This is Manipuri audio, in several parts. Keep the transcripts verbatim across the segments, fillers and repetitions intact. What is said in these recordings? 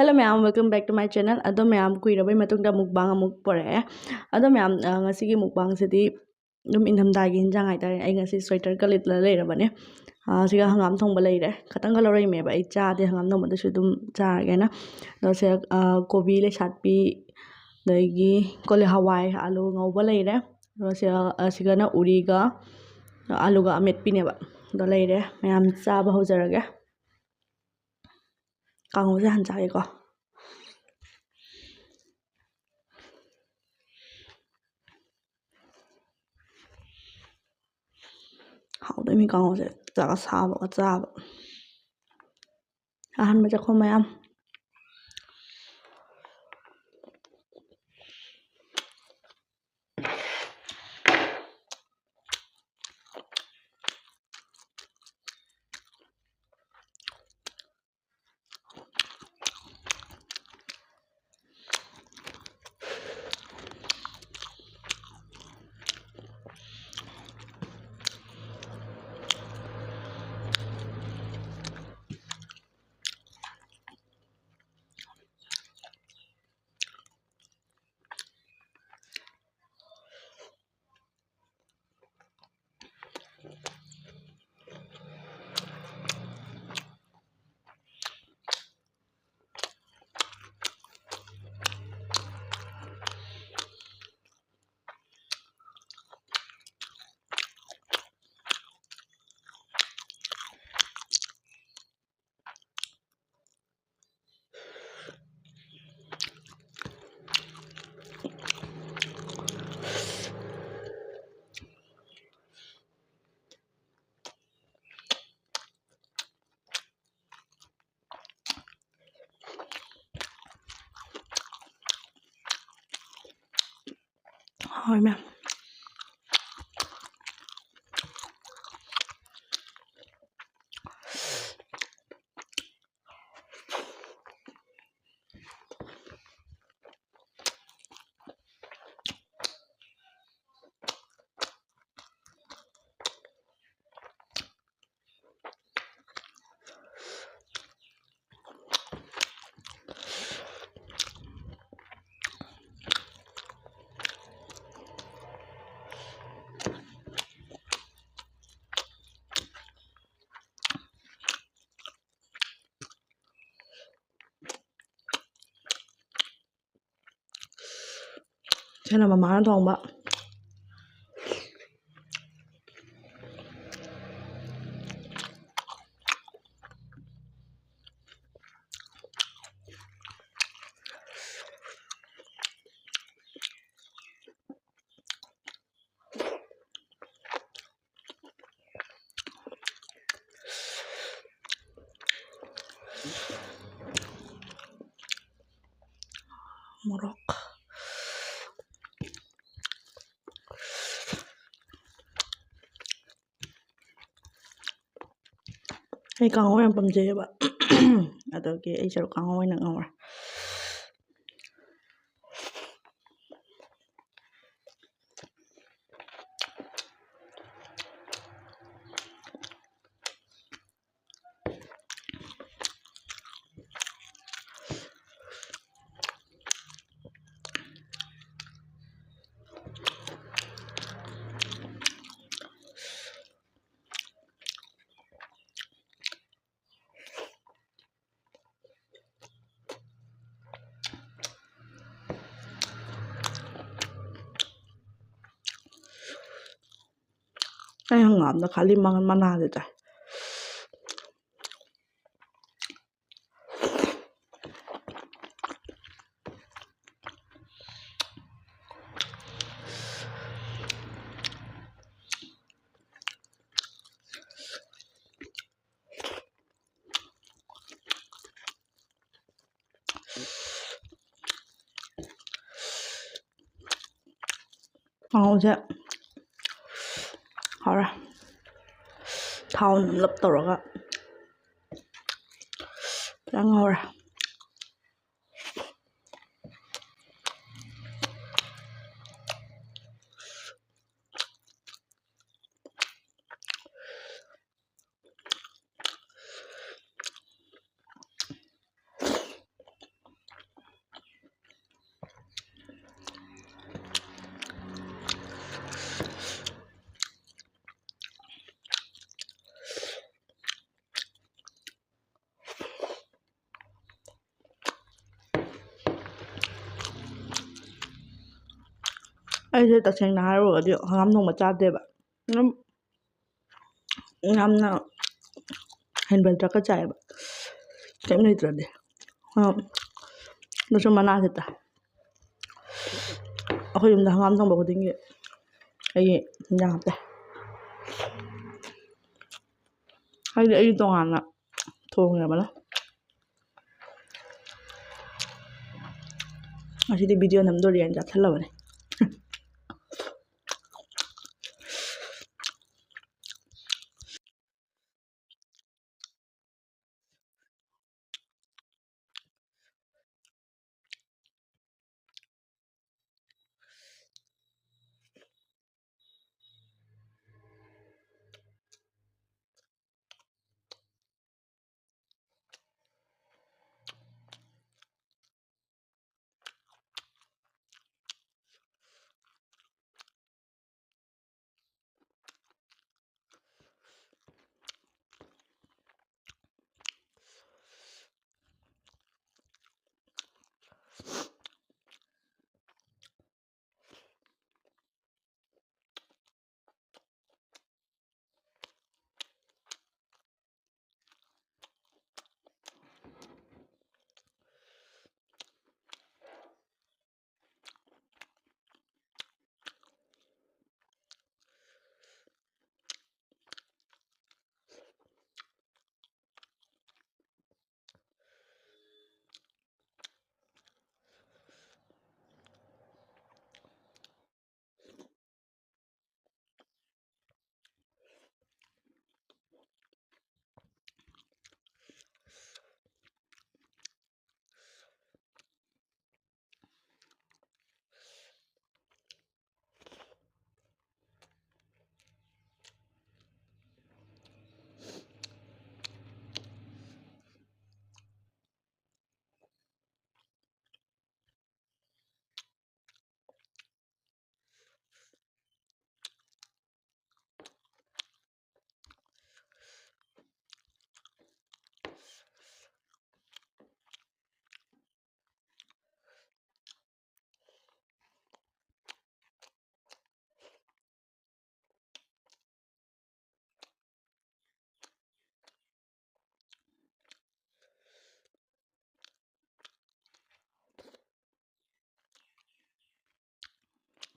Hello ꯃꯌꯥꯝ, welcome back to my channel. ꯑꯗꯣ ꯃꯌꯥꯝ, ꯀꯨꯏꯔꯕꯩ ꯃꯇꯨꯡꯗ mukbang ꯑꯃꯨꯛ ꯄꯨꯔꯛꯑꯦ꯫ ꯑꯗꯣ ꯃꯌꯥꯝ, ꯑ, ꯉꯁꯤꯒꯤ mukbangꯁꯤꯗꯤ ꯑꯗꯨꯝ ꯏꯪꯊꯝꯊꯥꯒꯤ ꯍꯤꯟꯖꯥꯡ ꯍꯥꯏꯇꯥꯔꯦ꯫ ꯑꯩ ꯉꯁꯤ sweaterꯒ ꯂꯤꯠꯂ ꯂꯩꯔꯕꯅꯦ꯫ ꯑ, ꯁꯤꯒ ꯍꯪꯒꯥꯝ ꯊꯣꯡꯕ ꯂꯩꯔꯦ꯫ ꯈꯇꯪꯒ ꯂꯧꯔꯛꯏꯃꯦꯕ, ꯑꯩ ꯆꯥꯗꯦ ꯍꯪꯒꯥꯝ ꯊꯣꯡꯕꯗꯨꯁꯨ ꯑꯗꯨꯝ ꯆꯥꯔꯒꯦꯅ꯫ ꯑꯗꯣ ꯁꯤꯗ, ꯑ, ꯀꯣꯕꯤ ꯂꯩꯁꯥꯠꯄꯤ, ꯑꯗꯒꯤ ꯀꯣꯂꯤ ꯍꯋꯥꯏ, ꯑꯂꯨ ꯉꯧꯕ ꯂꯩꯔꯦ꯫ ꯑꯗꯣ ꯁꯤꯒ, ꯑ, ꯁꯤꯒꯅ ꯎꯔꯤꯒ ꯑꯂꯨꯒ ꯑꯃꯦꯠꯄꯤꯅꯦꯕ꯫ ꯑꯗꯣ ꯂꯩꯔꯦ꯫ ꯃꯌꯥꯝ ꯆꯥꯕ ꯍꯧꯖꯔꯒꯦ꯫ ꯀꯥꯡꯍꯧꯁꯦ ꯍꯥꯟꯅ ꯆꯥꯒꯦꯀꯣ꯫ ꯍꯥꯎꯗꯣꯏꯅꯤ ꯀꯥꯡꯍꯧꯁꯦ, ꯆꯥꯛ ꯑꯁꯥꯕꯒ ꯆꯥꯕ꯫ ꯑꯍꯥꯟꯕ ꯆꯥꯛꯈꯨꯝ ꯃꯌꯥꯝ꯫ ꯍꯥꯎꯋꯦ ꯃꯌꯥꯝ꯫ ꯁꯤꯅ ꯃꯃꯥꯅ ꯊꯣꯡꯕ꯫ ꯃꯣꯔꯣꯛ꯫ ꯑꯩ ꯀꯥꯡꯉꯧ ꯌꯥꯝ ꯄꯥꯝꯖꯩꯌꯦꯕ꯫ ꯑꯗꯨꯒꯤ ꯑꯩ ꯁꯔꯨꯛ ꯀꯥꯡꯉꯧ ꯑꯣꯏꯅ ꯉꯧꯔꯦ꯫ ꯑꯩ ꯍꯪꯒꯥꯝꯗ ꯈꯥꯂꯤ ꯃ-, ꯃꯅꯥꯗꯤ ꯆꯥꯏ꯫ ꯀꯥꯡꯍꯧꯁꯦ ꯍꯧꯔꯦ꯫ ꯊꯥꯎ ꯅꯝꯂꯞ ꯇꯧꯔꯒ ꯐꯖꯅ ꯉꯧꯔꯦ꯫ ꯑꯩꯁꯦ ꯇꯁꯦꯡꯅ ꯍꯥꯏꯔꯨꯔꯒꯗꯤ ꯍꯪꯒꯥꯝ ꯊꯣꯡꯕ ꯆꯥꯗꯦꯕ꯫ ꯑꯗꯨꯝ ꯌꯥꯝꯅ ꯍꯦꯟꯕꯗ꯭ꯔꯒ ꯆꯥꯏꯌꯦꯕ, ꯀꯩꯝ ꯂꯩꯇ꯭ꯔꯗꯤ꯫ ꯑꯗꯨꯁꯨ ꯃꯅꯥꯁꯦ ꯇꯥꯏ꯫ ꯑꯩꯈꯣꯏ ꯌꯨꯝꯗ ꯍꯪꯒꯥꯝ ꯊꯣꯡꯕ ꯈꯨꯗꯤꯡꯒꯤ ꯑꯩꯒꯤ ꯏꯟꯖꯥꯡ ꯍꯥꯞꯄꯦ꯫ ꯍꯥꯏꯗꯤ ꯑꯩ ꯇꯣꯉꯥꯟꯅ ꯊꯣꯡꯉꯦꯕꯅ꯫ ꯉꯁꯤꯗꯤ ꯚꯤꯗꯤꯑꯣ ꯅꯝꯗꯣꯔꯤ ꯍꯥꯏꯅ ꯆꯥꯁꯜꯂꯕꯅꯦ꯫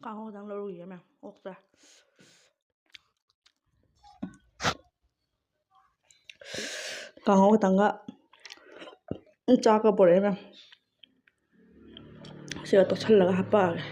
ꯀꯥꯡꯍꯧꯗꯪ ꯂꯧꯔꯨꯒꯦ ꯃꯌꯥꯝ ꯑꯣꯛꯇ꯫ ꯀꯥꯡꯍꯧ ꯈꯇꯪꯒ ꯆꯥꯛꯀ ꯄꯨꯔꯛꯑꯦ ꯃꯌꯥꯝ꯫ ꯁꯤꯒ ꯇꯣꯠꯁꯜꯂꯒ ꯍꯥꯞꯄꯛꯑꯒꯦ꯫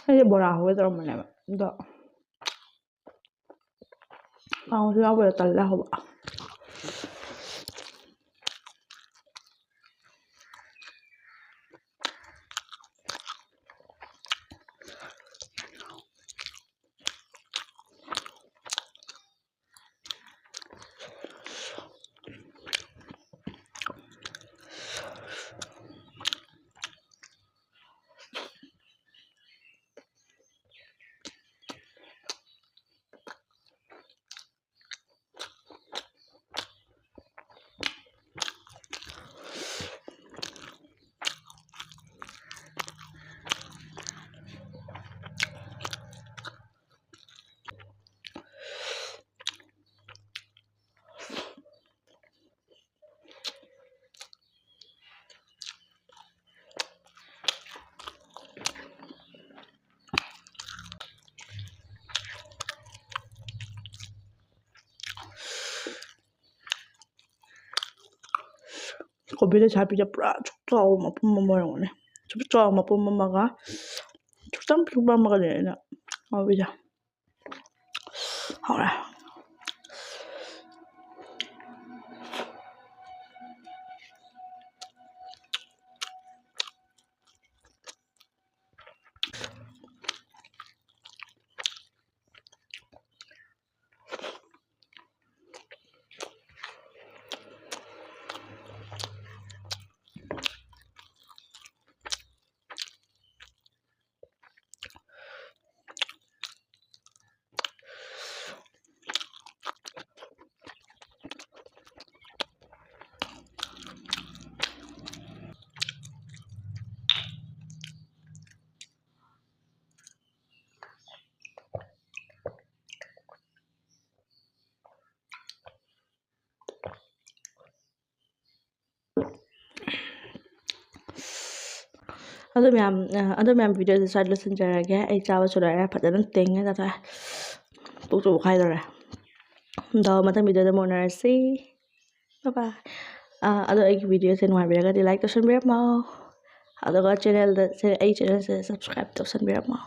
ꯑꯩꯁꯦ ꯕꯣꯔꯥ ꯍꯧꯒꯦ ꯇꯧꯔꯝꯕꯅꯦꯕ, ꯑꯗꯣ ꯀꯥꯡꯍꯧꯁꯨ ꯌꯥꯎꯕꯗ ꯇꯜꯂꯦ ꯍꯧꯕ꯫ ꯀꯣꯕꯤ ꯂꯩꯁꯥꯕꯤꯁꯦ ꯄꯨꯔꯥ ꯁꯨꯛ ꯆꯥꯎꯕ ꯃꯄꯨꯝ ꯑꯃ ꯑꯣꯏꯔꯝꯒꯅꯤ꯫ ꯁꯨꯛ ꯆꯥꯎꯕ ꯃꯄꯨꯝ ꯑꯃꯒ ꯈꯤꯇꯪ ꯄꯤꯛꯄ ꯑꯃꯒꯅꯦ ꯑꯩꯅ ꯉꯧꯔꯤꯁꯦ꯫ ꯍꯥꯎꯔꯦ꯫ ꯑꯗꯨ ꯃꯌꯥꯝ ꯑ, ꯑꯗꯨ ꯃꯌꯥꯝ ꯚꯤꯗꯤꯑꯣꯁꯦ ꯁ꯭ꯋꯥꯏꯗ ꯂꯣꯏꯁꯤꯟꯖꯔꯒꯦ꯫ ꯑꯩ ꯆꯥꯕꯁꯨ ꯂꯣꯏꯔꯦ, ꯐꯖꯅ ꯇꯦꯡꯉꯦ ꯆꯥꯊꯣꯛꯑꯦ꯫ ꯄꯨꯛꯁꯨ ꯄꯣꯛꯈꯥꯏꯗꯧꯔꯦ꯫ ꯑꯗꯣ ꯃꯊꯪ ꯚꯤꯗꯤꯑꯣꯗ ꯑꯃꯨꯛ ꯎꯅꯔꯁꯤ꯫ ꯕꯥꯏ ꯕꯥꯏ꯫ ꯑ, ꯑꯗꯣ ꯑꯩꯒꯤ ꯚꯤꯗꯤꯑꯣꯁꯦ ꯅꯨꯡꯉꯥꯏꯕꯤꯔꯒꯗꯤ ꯂꯥꯏꯛ ꯇꯧꯁꯟꯕꯤꯔꯝꯃꯣ꯫ ꯑꯗꯨꯒ ꯆꯦꯅꯦꯜꯗ ꯑꯩ ꯆꯦꯅꯦꯜꯁꯦ ꯁꯕꯁꯀ꯭ꯔꯥꯏꯕ ꯇꯧꯁꯟꯕꯤꯔꯝꯃꯣ꯫